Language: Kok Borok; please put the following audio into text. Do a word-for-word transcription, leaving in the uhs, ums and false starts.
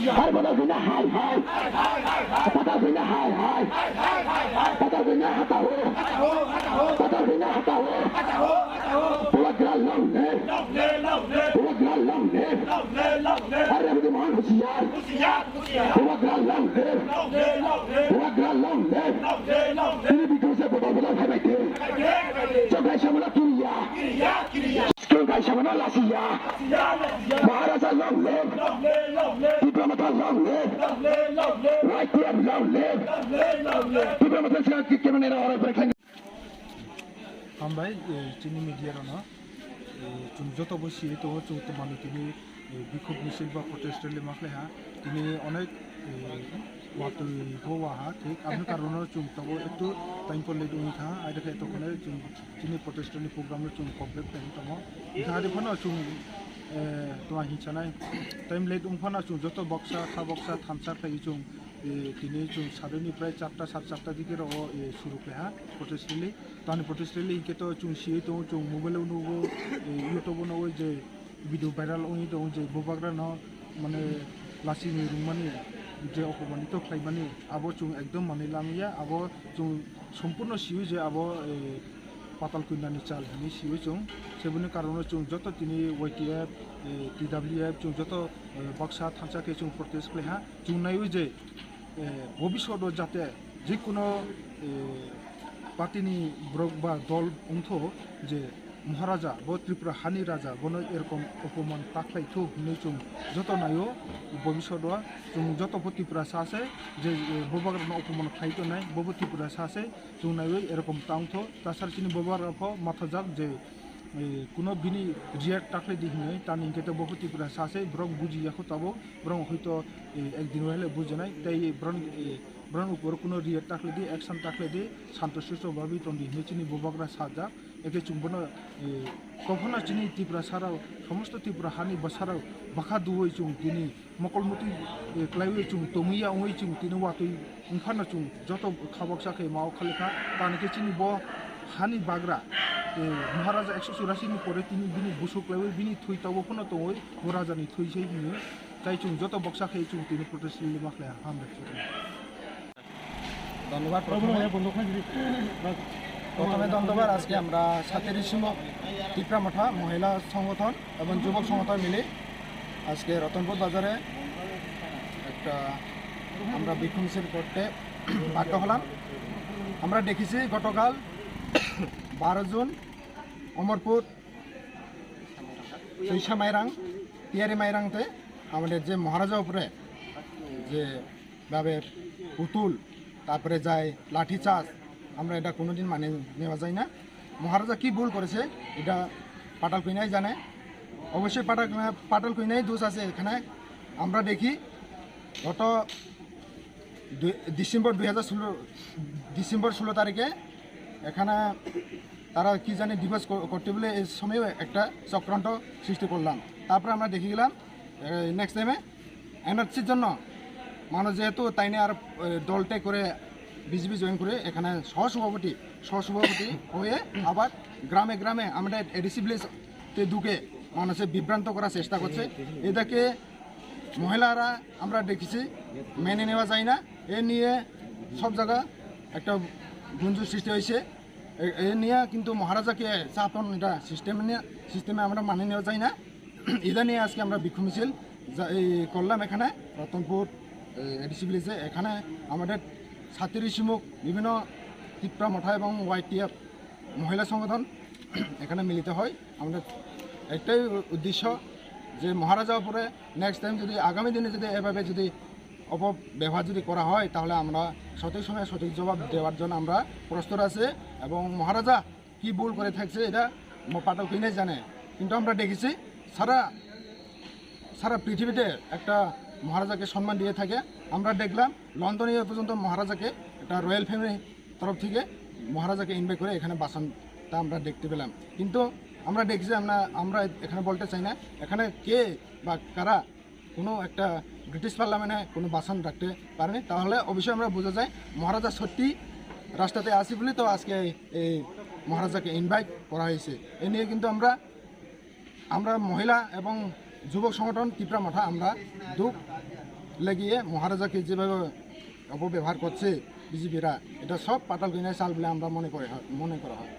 Hai, Patal Kanya, hai, hai. Patal Kanya, hai, hai. Patal Kanya, hata ho. Patal Kanya, hata ho. Bubagra long live. Bubagra long live. Hai, Rebati Mohan, hushiyar. Bubagra long live. Bubagra long live. Tini Bikram se bodol bodol hai bai te. Chongkai samano kiriya. Chongkai samano lasiya. Maharaja long live. Tipra Motha long live. Y T F long live. Tipra Motha se ki kemene ra ora break. Hambai, eh, chini media rano, eh, chwng joto bo siyui tongo, chwng to mani tini, eh, bikhuk misil ba protest rally ma khlai ha. Tini onek, eh, watwi bo wa ha, thik aboni karono chwng tabuk ektu time po late wngwi kha, ai dakhe tongkha nai chwng chini protest ni program no chwng complete khlai tongo. Wngkha ari phano chwng, eh, tma hinsa nai time late wng phano chwng joto boksa, kha boksa thansa khlaiwi chwng, eh, tini chwng saduni prai charta, sat charta dike ro, eh, suru khlai ha protest rally. Tani protest rally hinkhe to chwng siyui tongo, chwng mobile o nugo, eh, YouTube o nugo je video viral wngwi tongo je bubagra no mane lasi ni rwngmani je okomani to khlaimani abo chwng ekdom manwi lamya abo chwng sompurno siyui je abo, eh, Patal Kanya ni chal hinwi siyui chwng seboni karono chwng joto tini Y T F, eh, T W F chwng joto, eh, baksa thansa khe chwng protest khlai ha chwng naiwi je eh, bobisot o jate jekuno, eh, party ni borok ba dol wngtho je Maharaja bo Tripura hani raja bono erokom opoman ta khlai tho hinwi chwng joto naio bobisot o chwng joto bo Tripura sa se je, eh, bubagra no opoman khlai tongnai bobo Tripura sa se chwng naiwi erokom ta wngtho tasar chini bubagra pho mathajak je eh, kuno bini react ta khlai di hinwi, tani hinkhe to bo Tripura sa se borok buji ya kho tabuk, borok hoito, eh, ek din wahele bujinai, tei borok, eh, borok upor kuno react ta khlai di, action ta khlai di, santo susto babi tong di hinwi chini bubagra sajak, eke chwng bono, eh, kophano chini Tripura sarao, somosto Tripura hani bwsarao bakha duwi chwng tini mokol mutwi, eh, klaiwi chwng tongwi ya wngwi chwng tini watwi wngphano chwng joto khaboksa khe mao khalikha tani khe chini bo hani bagra, eh, Maharaja ekso churasi ni pore tini bini busu klaiwi bini thwi tabuk phano tongwi bo raja ni thwi se hinwi tai chwng joto boksa khe chwng tini protest rally ma khlai hambai. ধন্যবাদ। প্রথমে, প্রথমে ধন্যবাদ। আজকে আমরা সাতেরোশিম টিপ্রা মঠা মহিলা সংগঠন এবং যুবক সংগঠন মিলে আজকে রতনপুর বাজারে একটা আমরা বিক্ষোভ মিছিল করতে বাধ্য হলাম। আমরা দেখেছি গতকাল বারো জুন অমরপুর চৈসা মাইরাং, টিয়ারি মাইরাংতে আমাদের যে মহারাজা উপরে যে ভাবে পুতুল, তারপরে যায় লাঠি চার্জ, আমরা এটা কোনোদিন মানে নেওয়া যায় না। মহারাজা কি ভুল করেছে, এটা পাটাল কুইনাই জানে। অবশ্যই পাটাল, পাটাল কুইনাই দোষ আছে এখানে। আমরা দেখি গত দুই, ডিসেম্বর দুই হাজার ষোলো, ডিসেম্বর ষোলো তারিখে এখানে তারা কি জানি ডিভোর্স কর-, করতে বলে এই সময়ও একটা চক্রান্ত সৃষ্টি করলাম। তারপরে আমরা দেখে গেলাম, এ, নেক্সট টাইমে এনআরসির জন্য মানুষ যেহেতু তাই নিয়ে আর, এ, দলটাই করে বিজেপি জয়েন করে এখানে সহসভাপতি, সহসভাপতি হয়ে আবার গ্রামে গ্রামে আমরা এডিসি ভিলেজতে ঢুকে মানুষের বিভ্রান্ত করার চেষ্টা করছে। এটাকে মহিলারা আমরা দেখেছি মেনে নেওয়া যায় না। এ নিয়ে সব জায়গা একটা গুঞ্জন সৃষ্টি হয়েছে। এ, এ নিয়ে কিন্তু মহারাজাকে চাপন এটা সিস্টেম নিয়ে, সিস্টেমে আমরা মানিয়ে নেওয়া যায় না। এটা নিয়ে আজকে আমরা বিক্ষোভ মিছিল যা-, এই করলাম এখানে রতনপুর, এ, এডিসি ভিলেজে। এখানে আমাদের ছাত্রী শিমুক, বিভিন্ন তিপ্রা মঠা এবং ওয়াইটিএফ মহিলা সংগঠন এখানে মিলিত হয়। আমাদের একটাই উ-, উদ্দেশ্য যে মহারাজা উপরে নেক্সট টাইম যদি আগামী দিনে যদি এভাবে যদি অপব্যবহার যদি করা হয়, তাহলে আমরা সঠিক সময়ে সঠিক জবাব দেওয়ার জন্য আমরা প্রস্তুত আছি। এবং মহারাজা কি ভুল করে থাকছে, এটা ম-, পাটাল কুইনাই জানে। কিন্তু আমরা দেখেছি সারা, সারা পৃথিবীতে একটা মহারাজাকে সম্মান দিয়ে থাকে। আমরা দেখলাম লন্ডনে এ পর্যন্ত মহারাজাকে একটা রয়্যাল ফ্যামিলি তরফ থেকে মহারাজাকে ইনভাইট করে এখানে ভাষণটা আমরা দেখতে পেলাম। কিন্তু আমরা দেখছি, আমরা, আমরা এখানে বলতে চাই না এখানে কে বা কারা কোনো একটা ব্রিটিশ পার্লামেন্টে কোনো ভাষণ রাখতে পারেনি, তাহলে অবশ্যই আমরা বোঝা যায় মহারাজা সত্যি রাস্তাতে আসি বলে তো আজকে এই মহারাজাকে ইনভাইট করা হয়েছে। এ নিয়ে কিন্তু আমরা, আমরা মহিলা এবং যুবক সংগঠন তিপ্রা মঠা আমরা দুঃখ লাগিয়ে মহারাজাকে যেভাবে অপব্যবহার করছে বিজেপিরা, এটা সব পাতাল গইনা চাল বলে আমরা মনে করে হয়, মনে করা হয়।